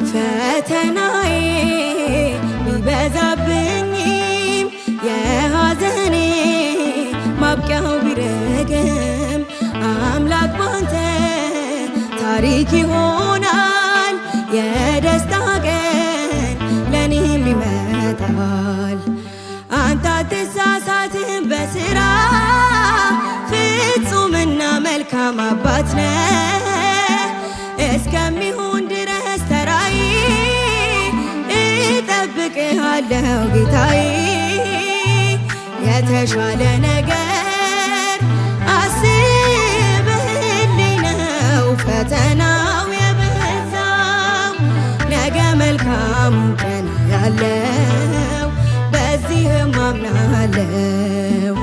ፈተናዬ ቢበዛብኝም የሐዘኔ ማብቂያው ቢረግም አምላክ ባንተ ታሪክ ይሆናል። የደስታ ቀን ለኔም ይመጣል። አንተ አትሳሳትም በስራ፣ ፍጹምና መልካም አባት ነህ። እስከሚሆን ድረስ ተራዬ እጠብቅሃለሁ ጌታዬ። የተሻለ ነገር አስበህልኝ ነው ፈተናው የበዛው። ነገ መልካሙን ቀን ያለው በዚህም አምናለው።